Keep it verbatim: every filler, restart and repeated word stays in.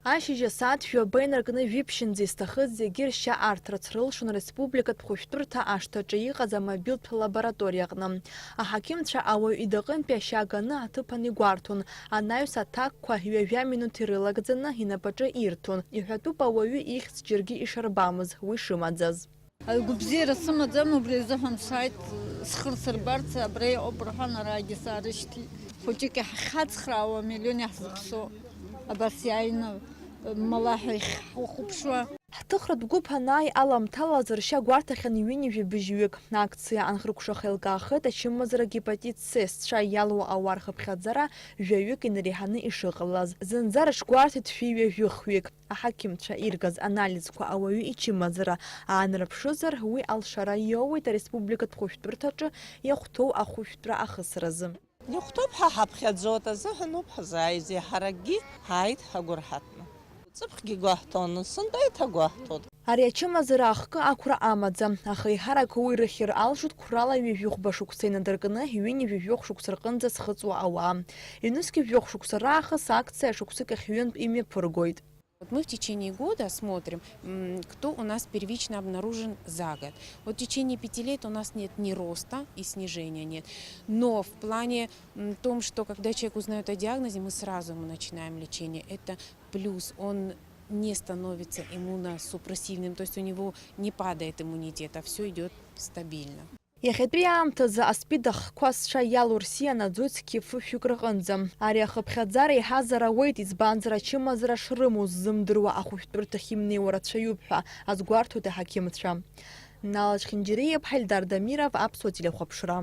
Ашьыжь асааҭ жәаба инаркны жәиԥшьынӡа изҭахыз зегьы ршьа арҭарц рылшон ареспубликатә хәышәтәырҭа ашҭаҿы иҟаз амобилтә лабораториаҟны. Аҳақьымцәа ауаҩ идакъынтәи ашьа ганы аҭыԥан игәарҭон, анаҩс аҭакқәа ҩажәа минуҭ ирылагӡаны инапаҿы ирҭон. Иҳәатәуп ауаҩы ихьӡ џьаргьы ишарбамыз, уи шымаӡаз. Агәабзиара сымаӡам, убри азыҳәан сааит, схы рсырбарц, абра иҟоуп рҳәан, араагьы саарышьҭит. Хәыҷык иаҳхьацхраауа, миллион иаҳзыԥсо, абас иааины, малаҳәа ихьхәыхәыԥшуа. Ҳҭыхратә гәыԥ анааи аламҭалаз ршьа гәарҭахьан ҩынҩажәи быжьҩык. Акциа анхыркәшаха еилкаахеит ачымазара гепатит С зцәа иалоу ауаа рхыԥхьаӡара жәаҩык инареиҳаны ишыҟалаз. Зынӡа рыҽгәарҭеит шәи ҩажәи хҩык. Аҳақьымцәа иргаз анализқәа ауаҩы ичымазара аанарԥшызар, уи алшара иоуеит ареспубликатә хәышәтәырҭаҿы иахәҭоу ахәышәтәра ахысразы. Ихәҭоуп ҳәа ҳаԥхьаӡоит, азыҳәаноуп ҳзааиз, еиҳаракгьы ҳааит ҳагәырҳатәны. Ҵыԥхгьы гәаҳҭон, сынтәа еиҭагәаҳҭоит. Ари ачымазара ахкы ақәра амаӡам, аха еиҳарак уи рыхьыр алшоит қәрала ҩажәи хәба шықәса инадыркны, ҩынҩажәи жәохә шықәса рҟынӡа зхыҵуа ауаа. Ҩнызқьи жәохә шықәса раахыс акциа шықәсык ахь ҩынтә имҩаԥыргоит. Вот мы в течение года смотрим, м, кто у нас первично обнаружен за год. Вот в течение пяти лет у нас нет ни роста и снижения нет. Но в плане, м, том, что когда человек узнает о диагнозе, мы сразу ему начинаем лечение. Это плюс, он не становится иммуносупрессивным, то есть у него не падает иммунитет, а все идет стабильно. Иахьатәи аамҭазы аспид ахқәа зцәа иалоу рсиа наӡоит зқьи фышәҩык рҟынӡа. Ари ахыԥхьаӡара еиҳазар ауеит, избанзар ачымазара шрымоу ззымдыруа ахәышәтәырҭахь имнеиуа рацәаҩуп ҳәа азгәарҭоит аҳақьымцәа. Нала Чхинџьариа-иԥҳа, Ельдар Дамиров, Аԥсуа телехәаԥшра.